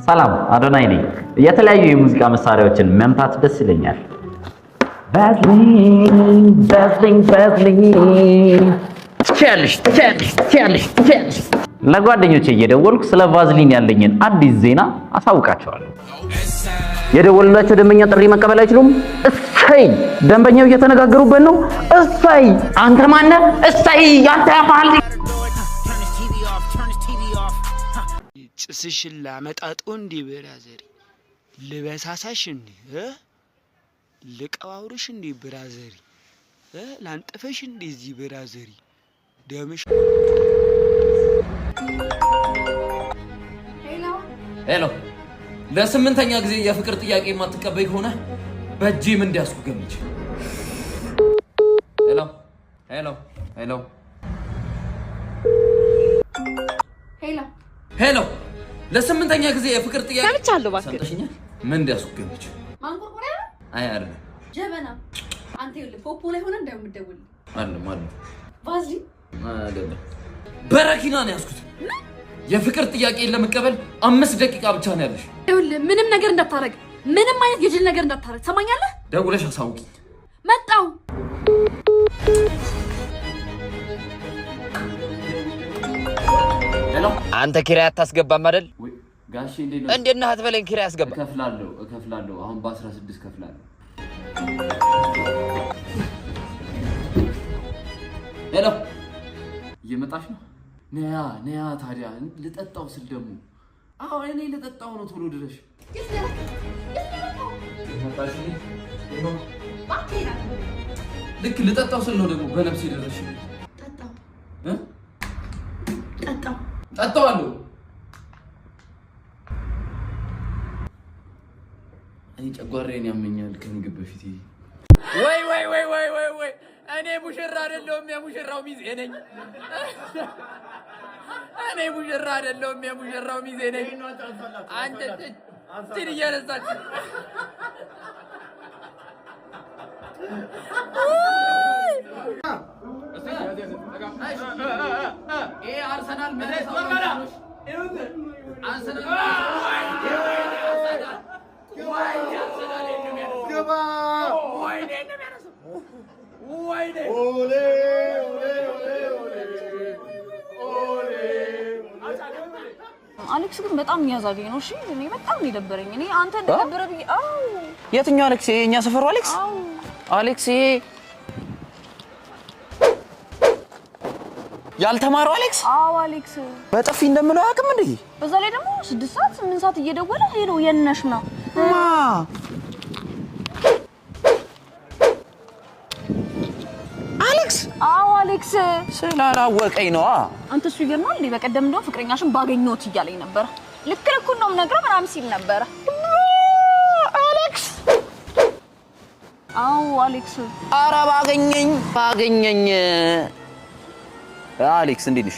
ሰላም፣ አዶናይ ነኝ። የተለያዩ የሙዚቃ መሳሪያዎችን መምታት ደስ ይለኛል። ቫዝሊን፣ ቫዝሊን፣ ቫዝሊን፣ ትችያለሽ፣ ትችያለሽ፣ ትችያለሽ፣ ትችያለሽ። ለጓደኞቼ እየደወልኩ ስለ ቫዝሊን ያለኝን አዲስ ዜና አሳውቃቸዋለሁ። የደወሉላቸው ደንበኛ ጥሪ መቀበል አይችሉም። እሰይ! ደንበኛው እየተነጋገሩበት ነው። እሰይ! አንተ ማነህ? እሰይ! አንተ ያማል። ጭስሽን ላመጣጡ እንዲ brother፣ ልበሳሳሽ እንዲ፣ ልቀባውርሽ እንዲ brother፣ ላንጥፈሽ እንዲ እዚህ brother ደምሽ። Hello፣ ለስምንተኛ ጊዜ የፍቅር ጥያቄ የማትቀበይ ከሆነ በእጄ ምን እንዲያስኩ ገምች። Hello፣ hello፣ hello። Hello። Hello፣ ለስምንተኛ ጊዜ የፍቅር ጥያቄ ሰምቻለሁ። እባክህ። ሰምተሽኛል? ምን እንዲያስኩ ገምች። ማንቆርቆሪያ። አይ አይደለም። ጀበና። አንተ ይኸውልህ ፖፖ ላይ ሆነ እንደምደውል። አይደለም፣ አይደለም። ቫዝሊን። አይደለም። በረኪና ነው ያዝኩት። የፍቅር ጥያቄን ለመቀበል 5 ደቂቃ ብቻ ነው ያለሽ። ይኸውልህ ምንም ነገር እንዳታረግ፣ ምንም አይነት የጅል ነገር እንዳታረግ፣ ትሰማኛለህ? ደውለሽ አሳውቂኝ። መጣው። Hello። አንተ ኪራይ አታስገባም አይደል? ወይ ጋሼ፣ እንዴት ነው? እንዴት ነህ አትበለኝ። ኪራይ አስገባ። እከፍላለሁ፣ እከፍላለሁ። አሁን በ16 እከፍላለሁ። Hello፣ እየመጣሽ ነው? ነያ ነያ። ታዲያ ልጠጣው ስል ደግሞ፣ አዎ እኔ ልጠጣው ነው። ቶሎ ድረሽ። መጣሽ? ልክ ልጠጣው ስል ነው ደግሞ በነፍስ የደረስሽ። ጠጣው። እ? ጠጣው። ጠጣዋለሁ። እኔ ጨጓራዬን ያመኛል ከምግብ በፊት። ወይ ወይ ወይ ወይ ወይ ወይ፣ እኔ ሙሽራ አይደለሁም፣ የሙሽራው ሚዜ ነኝ። እኔ ሙሽራ አይደለሁም፣ የሙሽራው ሚዜ ነኝ። አንተ ችን እያነሳች። ይሄ አርሰናል አርሰናል አሌክስ ግን በጣም የሚያዛገኝ ነው። እሺ እኔ በጣም ነው የደበረኝ። እኔ አንተ እንደደበረ ብዬ፣ አዎ። የትኛው አሌክስ? ይሄ የኛ ሰፈሩ አሌክስ? አዎ። አሌክስ ይሄ ያልተማረው አሌክስ? አዎ አሌክስ። በጥፊ እንደምለው አያውቅም እንዴ? በዛ ላይ ደግሞ 6 ሰዓት 8 ሰዓት እየደወለ hello የነሽ ነው። ማ? አሌክስ? አዎ አሌክስ። ስላላወቀኝ ነዋ። አንተ እሱ ይገርማል እንዴ! በቀደም እንደውም ፍቅረኛሽን ባገኘሁት እያለኝ ነበረ። ልክ ልኩን ነው የምነግረው ምናምን ሲል ነበረ። አሌክስ? አዎ አሌክስ። ኧረ ባገኘኝ ባገኘኝ። አሌክስ እንዴት ነሽ?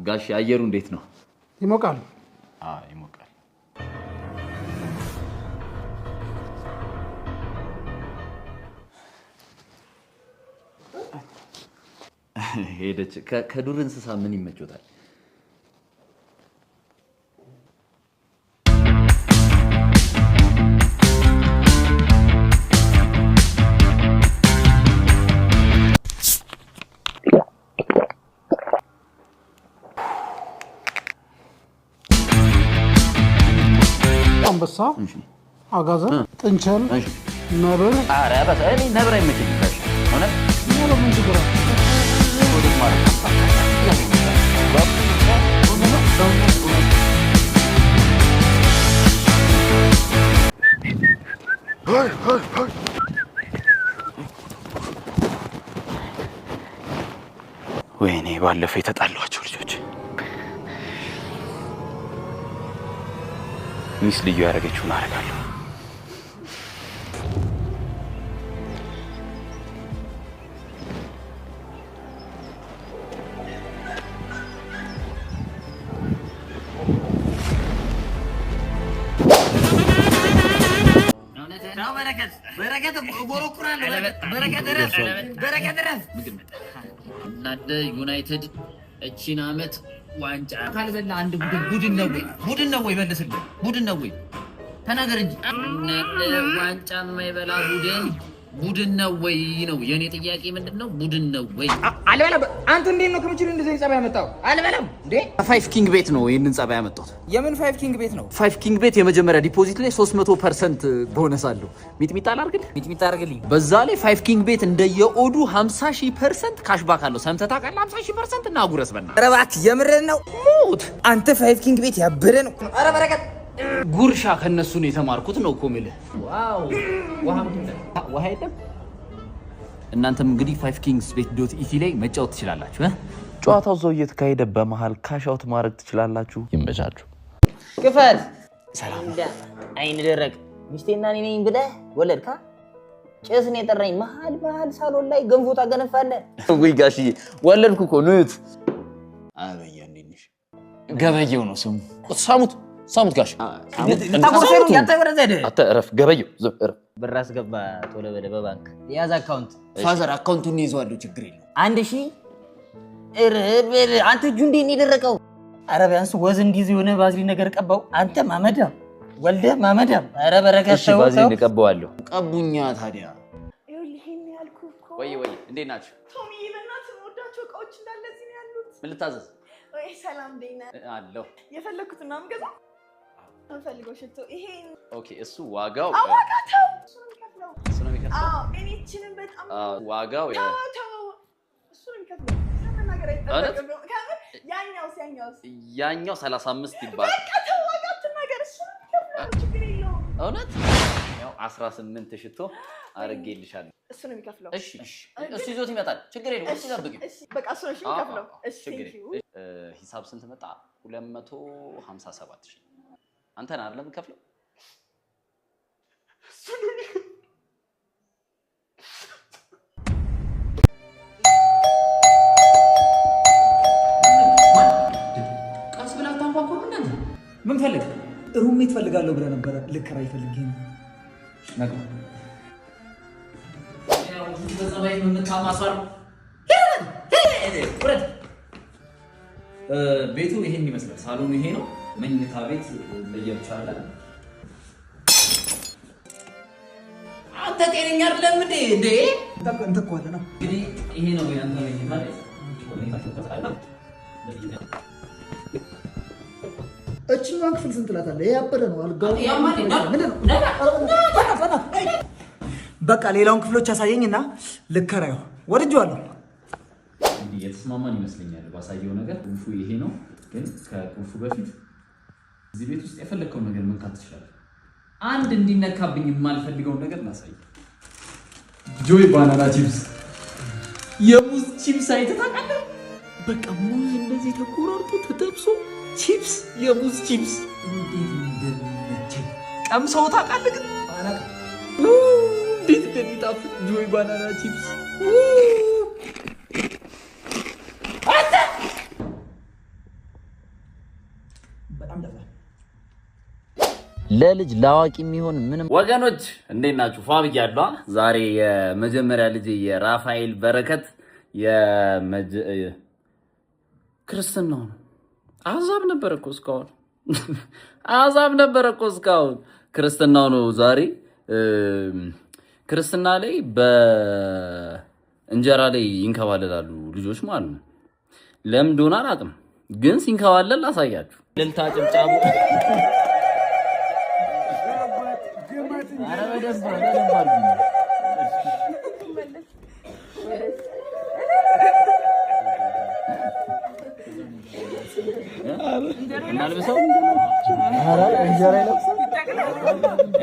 ጋሽ አየሩ እንዴት ነው? ይሞቃል። አዎ ይሞቃል። ሄደች። ከዱር እንስሳ ምን ይመቾታል? አንበሳ፣ አጋዘን፣ ጥንቸል፣ ነብር። ኧረ እኔ ነብር አይመቸኝም ጋሽ፣ እውነት። ነብር ምን ችግር አለ? ወዴት ማለት ነው? ወይኔ ባለፈው የተጣሏቸው ልጆች፣ Miss ልዩ ያደረገችውን አደርጋለሁ። በረከት እጎረጉራለሁ። በረከት እረፍ፣ በረከት እረፍ። እናንተ ዩናይትድ እቺን አመት ዋንጫ ካልበላ አንድ ቡድን ቡድን ነው ወይ? ቡድን ነው ወይ? መልስልኝ። ቡድን ነው ወይ? ተናገር እንጂ። እናንተ ዋንጫ የማይበላ ቡድን ቡድን ነው ወይ ነው የኔ ጥያቄ። ምንድን ነው ቡድን ነው ወይ? አልበላም። አንተ እንዴት ነው ከምችሉ እንደዚህ ጸባይ ያመጣው? አልበላም እንዴ? Five King Bet ነው ይህንን ጸባይ ያመጣሁት። የምን Five King Bet ነው? Five King Bet የመጀመሪያ deposit ላይ 300% ቦነስ አለው። ሚጥሚጣ ላድርግልህ? ሚጥሚጣ አድርግልኝ። በዛ ላይ Five King Bet እንደየ odd ኡ 50,000% cashback አለው። ሰምተህ ታውቃለህ? 50,000% እና አጉረስ በእናትህ። ኧረ እባክህ የምርህን ነው? ሙት። አንተ Five King Bet ያበደ ነው። ኧረ በረከት ጉርሻ ከነሱ ነው የተማርኩት ነው እኮ የምልህ። Wow፣ ውሃ የለም። እናንተም እንግዲህ 5kingsbet.et ላይ መጫወት ትችላላችሁ። ጨዋታው እዛው እየተካሄደ በመሃል cash out ማድረግ ትችላላችሁ። ይመቻችሁ። ክፈት። ሰላም። አይን ደረቅ ሚስቴና እኔ ነኝ ብለህ ወለድካ? ጭስ ነው የጠራኝ። መሀል መሀል ሳሎን ላይ ገንፎ ታገነፋለህ። ውይ ጋሽዬ ወለድኩ እኮ ንዩት። አበያ እንዴት ነሽ? ገበየው ነው ስሙ። ሳሙት ሳሙት ጋሽ አንተ እረፍ፣ ገበየው ዝም እረፍ። ብር አስገባ ቶሎ በለ በባንክ የያዝ account። Father account ኡን ይዘዋለሁ፣ ችግር የለውም። 1000 እርብል አንተ እጁ እንዴት ነው የደረቀው? ኧረ ቢያንስ ወዝ እንዲይዝ የሆነ ቫዝሊን ነገር ቀባው። አንተ ማመዳም ወልደህ ማመዳም። ኧረ በረከት እሺ ተው ቫዝሊን ተው። እቀባዋለሁ። ቀቡኛ ታዲያ። ይኸውልህ ይሄን ያልኩህ እኮ። ወይ ወይ፣ እንዴት ናችሁ? ቶሚ፣ በእናትህ የምወዳቸው እቃዎች እንዳለ እዚህ ነው ያሉት። ምን ልታዘዝ? ወይ ሰላም፣ እንዴት ነህ? አለሁ። የፈለግኩትን ነው የምገዛው። የምፈልገው ሽቶ ይሄን። Okay፣ እሱ ዋጋው አዋጋ ተው፣ እሱ ነው የሚከፍለው። እሱ ነው የሚከፍለው። አዎ፣ እኔ ይህችንን በጣም አዎ፣ ዋጋው ተው ተው፣ እሱ ነው የሚከፍለው። መናገር አይጠበቅም። ከምር ያኛውስ ያኛውስ? ያኛው 35 ይባላል። በቃ ተው፣ ዋጋ አትናገር። እሱ ነው የሚከፍለው፣ ችግር የለውም። እውነት ያው 18 ሽቶ አድርጌልሻለሁ። እሱ ነው የሚከፍለው። እሺ እሱ ይዞት ይመጣል። ችግር የለውም። እሱ ይጠብቂው። እሺ በቃ እሱ ነው እሺ የሚከፍለው። እሺ ችግር Thank you። የለውም። ሂሳብ ስንት መጣ? 257 ሺህ። አንተን አይደለም የምከፍለው? እሱ ነው የሚከፍለው። ቀስ ብላ አታንኳኳም እናንተ። ምን ፈልግ? Roommate ፈልጋለሁ ብለህ ነበረ። ልከራይ ፈልጌ ነው። በጸባይ የምታማሷር ውረድ። ቤቱ ይሄን ይመስላል። ሳሎኑ ይሄ ነው። መኝታ ቤት ለየብቻ አለ። አንተ ጤነኛ አይደለም እንዴ? እንዴ እንተኳለን ነው። እንግዲህ ይሄ ነው ያንተ መኝታ ቤት። እችኛዋን ክፍል ስንት እላታለህ? ይሄ ያበደ ነው አልጋው። ምንድን ነው? በቃ ሌላውን ክፍሎች አሳየኝና ልከራየው። ወድጄዋለሁ። እንግዲህ የተስማማን ይመስለኛል ባሳየው ነገር። ቁልፉ ይሄ ነው፣ ግን ከቁልፉ በፊት እዚህ ቤት ውስጥ የፈለግከውን ነገር መንካት ትችላለህ። አንድ እንዲነካብኝ የማልፈልገውን ነገር ላሳይ። Joy banana chips፣ የሙዝ ቺፕስ አይተህ ታውቃለህ? በቃ ሙዝ እንደዚህ ተቆራርጦ ተጠብሶ ቺፕስ፣ የሙዝ ቺፕስ እንዴት እንደሚመቸኝ ቀምሰው ታውቃለህ? ግን እንዴት እንደሚጣፍጥ Joy banana chips። አንተ በጣም ደፋ። ለልጅ ለአዋቂ የሚሆን ምንም ወገኖች እንዴት ናችሁ? ፏ ብያለሁ። ዛሬ የመጀመሪያ ልጅ የራፋኤል በረከት ክርስትናው ነው። አሕዛብ ነበር እኮ እስካሁን፣ አሕዛብ ነበር እኮ እስካሁን። ክርስትናው ነው ዛሬ። ክርስትና ላይ በእንጀራ ላይ ይንከባለላሉ ልጆች ማለት ነው። ለምን እንደሆነ አላውቅም፣ ግን ሲንከባለል ላሳያችሁ። እልልታ ጭብጫቡ። ኧረ በደንብ በደንብ አድርጉኝ። እናልብሰው፣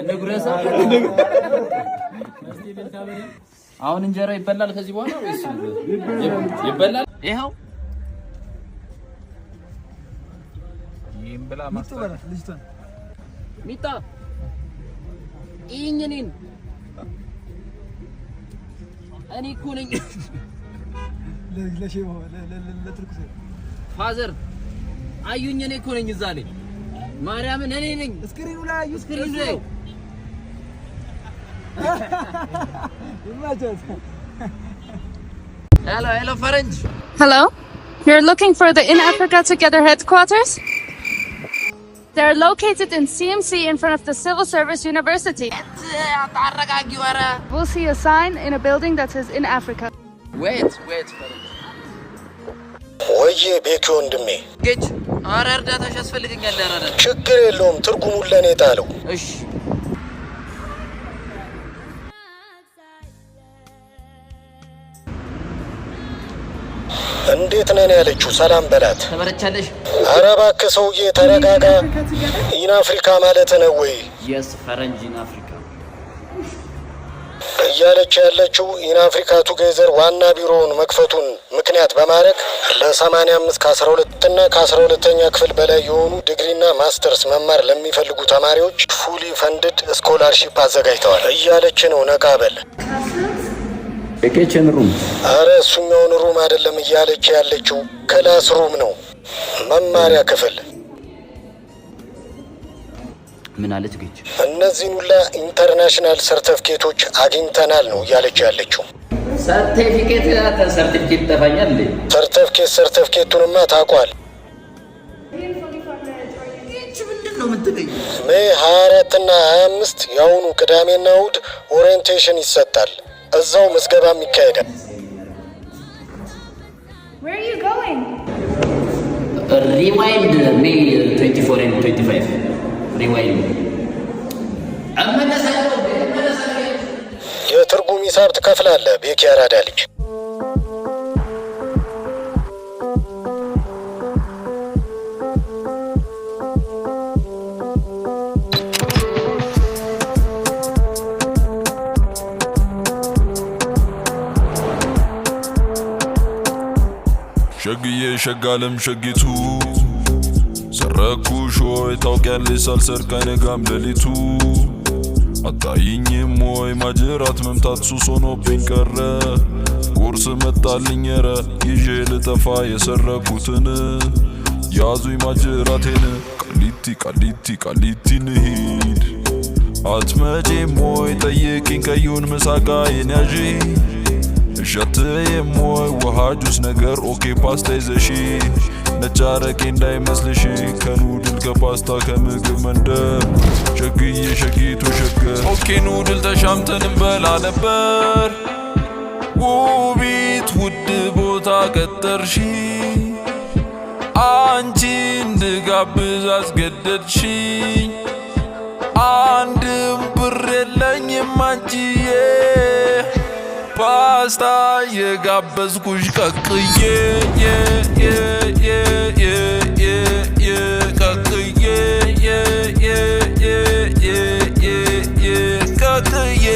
እንጉረሰው። አሁን እንጀራ ይበላል ከዚህ በኋላ ወይስ ይበላል? ይኸው ሚጣ ይህኝ እኔን እኔ እኮ ነኝ father አዩኝ። እኔ እኮ ነኝ እዛ ላይ ማርያምን እኔ ነኝ። Screen ኡ ላይ አዩ። Screen ኡ ላይ። ይመቸት። Hello, hello ፈረንጅ። Hello? You're looking for the In Africa Together headquarters? They're located in CMC in front of the Civil Service University. አረጋጊው። ኧረ We'll see a sign in a building that says In Africa. Wait, wait ፈረንጅ። ወዬ ቤኪ ወንድሜ። ጌች፣ ኧረ እርዳታሽ ያስፈልገኛል። ኧረ ችግር የለውም፣ ትርጉሙን ለእኔ ጣለው። እሺ። እንዴት ነን ያለችው ሰላም በላት። ተበረቻለሽ። ኧረ እባክህ ሰውዬ ተረጋጋ። In Africa ማለት ነው ወይ? Yes ፈረንጅ፣ in Africa። እያለች ያለችው In Africa Together ዋና ቢሮውን መክፈቱን ምክንያት በማድረግ ለ85 ከ12 እና ከ12ኛ ክፍል በላይ የሆኑ ዲግሪና ማስተርስ መማር ለሚፈልጉ ተማሪዎች fully funded scholarship አዘጋጅተዋል እያለች ነው። ነቃ በል። Kitchen room። አረ እሱኛውን room አይደለም እያለች ያለችው፣ class room ነው፣ መማሪያ ክፍል። ምን አለች ጌች? እነዚህን ሁላ international ሰርተፍኬቶች አግኝተናል ነው እያለች ያለችው። ሰርቲፊኬት፣ ሰርቲፊኬት ይጠፋኛል እንዴ? ሰርተፍኬት ሰርተፍኬቱንማ ታውቋል። ምንድን ነው የምትለኝ? May 24 እና 25 የአሁኑ ቅዳሜና እሁድ orientation ይሰጣል። እዛው ምዝገባም ይካሄዳል። Where are you going? Rewind May 24 and 25, rewind። እመለሳለሁ፣ እመለሳለሁ። የትርጉም ሂሳብ ትከፍላለህ። ቤኪ ያራዳ ልጅ። ሸግዬ ሸጋለም ሸጊቱ፣ ሰረኩሽ ወይ? ታውቂያለሽ ሳልሰርቅ አይነጋም ሌሊቱ። አታይኝም ወይ? ማጅራት መምታት ሱስ ሆኖብኝ ቀረ። ቁርስ መጣልኝ ረ ይዤ ልጠፋ የሰረኩትን። ያዙኝ ማጅራቴን፣ ቃሊቲ ቃሊቲ ቃሊቲ ንሂድ። አትመጪም ወይ? ጠይቂኝ ቀዩን ምሳቃዬን ያዢ። እሸትዬም ወይ? ውሃ ጁስ ነገር okay፣ ፓስታ ይዘሺ፣ ነጭ አረቄ እንዳይመስልሽ፣ ከ noodle ከፓስታ ከምግብ መንደር ሸግዬ ሸጊቱ ሸገ okay፣ noodle ተሻምተን እንበላ ነበር። ውቢት ውድ ቦታ ቀጠርሺ፣ አንቺ እንድጋብዝ አስገደድሽኝ። አንድም ብር የለኝም አንቺዬ፣ ፓስታ የጋበዝኩሽ ቀቅዬ የ የ የ የ የ የ ቀቅዬ የ የ የ የ የ የ ቀቅዬ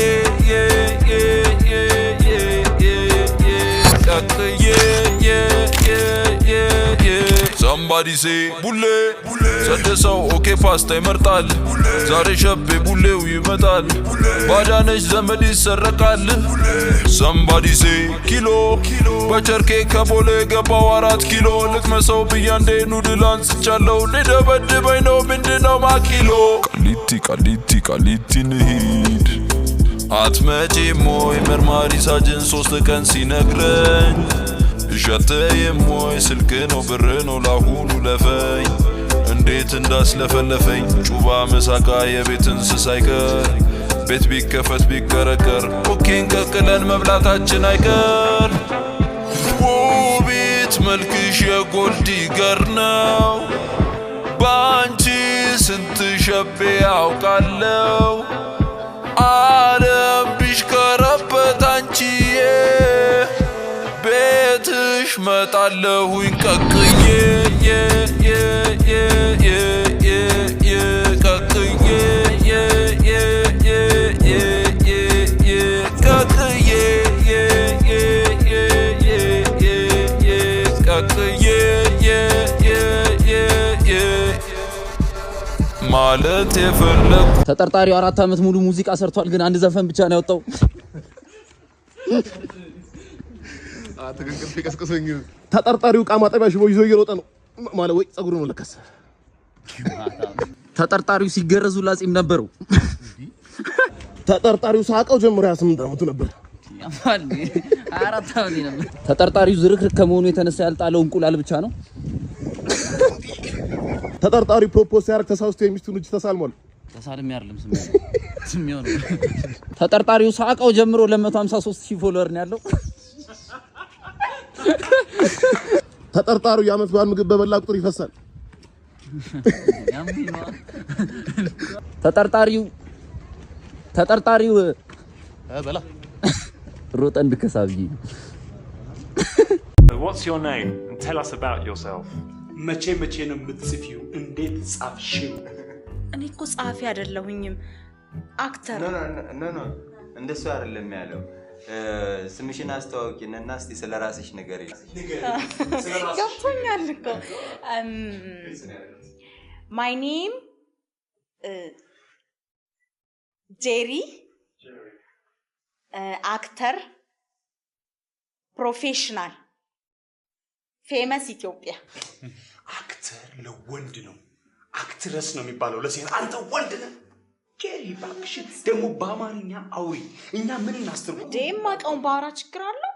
የ የ የ የ የ የ ቀቅዬ የ የ የ የ። Somebody say ቡሌ ሰደሰው okay፣ ፓስታ ይመርጣል። ዛሬ ሸቤ ቡሌው ይመጣል። ባዳነች ዘመድ ይሰረቃል። Somebody say ኪሎ፣ በቸርኬ ከቦሌ ገባው 4 ኪሎ። ልቅመሰው ብያንዴ noodle አንስቻለሁ። ሊደበድበኝ ነው፣ ምንድነው ማኪሎ? ቃሊቲ ቃሊቲ ቃሊቲ ንሂድ። አትመጪም ወይ? መርማሪ ሳጅን 3 ቀን ሲነግረኝ። እሸትዬም ወይ? ስልክ ነው ብር ነው ላሁኑ ለፈኝ። እንዴት እንዳስለፈለፈኝ ጩባ መሳቃ የቤት እንስሳ አይቀር። ቤት ቢከፈት ቢቀረቀር okay ን ቀቅለን መብላታችን አይቀር። ውቢት መልክሽ የ gold digger ነው። ባንቺ ስንት ሸቤ ያውቃለው። ዓለም ቢሽከረበት አንቺዬ ቤትሽ መጣለሁኝ ቀቅዬ የ የ የ የ የ የ ቀቅዬ የ የ የ የ የ የ ቀቅዬ የ የ የ የ የ የ ቀቅዬ የ የ የ የ ማለት የፈለኩ ተጠርጣሪው 4 ዓመት ሙሉ ሙዚቃ ሰርቷል፣ ግን አንድ ዘፈን ብቻ ነው ያወጣው። ትክክል ቀስቅሰኝ። ተጠርጣሪው ዕቃ ማጠቢያ ሽቦ ይዞ እየሮጠ ነው ማለት ወይ ጸጉሩ ነው ለካስ። ተጠርጣሪው ሲገረዙ ላጺም ነበረው። ተጠርጣሪው ሳቀው ጀምሮ 28 ዓመቱ ነበር። 24 ዓመቴ ነበር። ተጠርጣሪው ዝርክርክ ከመሆኑ የተነሳ ያልጣለው እንቁላል ብቻ ነው። ተጠርጣሪው propose ሲያደርግ ተሳስቶ የሚስቱን እጅ ተሳልሟል። ተሳልሜ አይደለም ስሜው ነው። ተጠርጣሪው ሳቀው ጀምሮ ለ153 ሺህ follower ነው ያለው። ተጠርጣሪው የዓመት በዓል ምግብ በበላ ቁጥር ይፈሳል። ተጠርጣሪው ተጠርጣሪው በላ ሮጠ እንድከሳ ብዬ ነው። What's your name? And tell us about yourself. መቼ መቼ ነው የምትጽፊው? እንዴት ጻፍሽው? እኔ እኮ ጸሐፊ አይደለሁኝም፣ actor። No, no, no፣ እንደሱ አይደለም ያለው። ስምሽን አስተዋውቂንና እስቲ ስለ ራስሽ ንገሪኝ። ገብቶኛል እኮ። My name ጄሪ፣ actor professional፣ famous ኢትዮጵያ። Actor ለወንድ ነው፣ actress ነው የሚባለው ለሴት። አንተ ወንድ ነህ ጄሪ። እባክሽን ደግሞ በአማርኛ አውሪ። እኛ ምን እናስተርጉም? እንዴ የማውቀውን ባወራ ችግር አለው?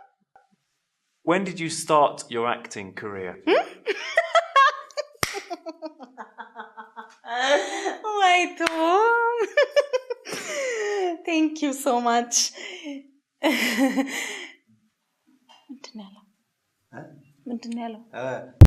When did you start your acting career? ወይ ቶም፣ thank you so much። ምንድን ነው ያለው? ምንድን ነው ያለው?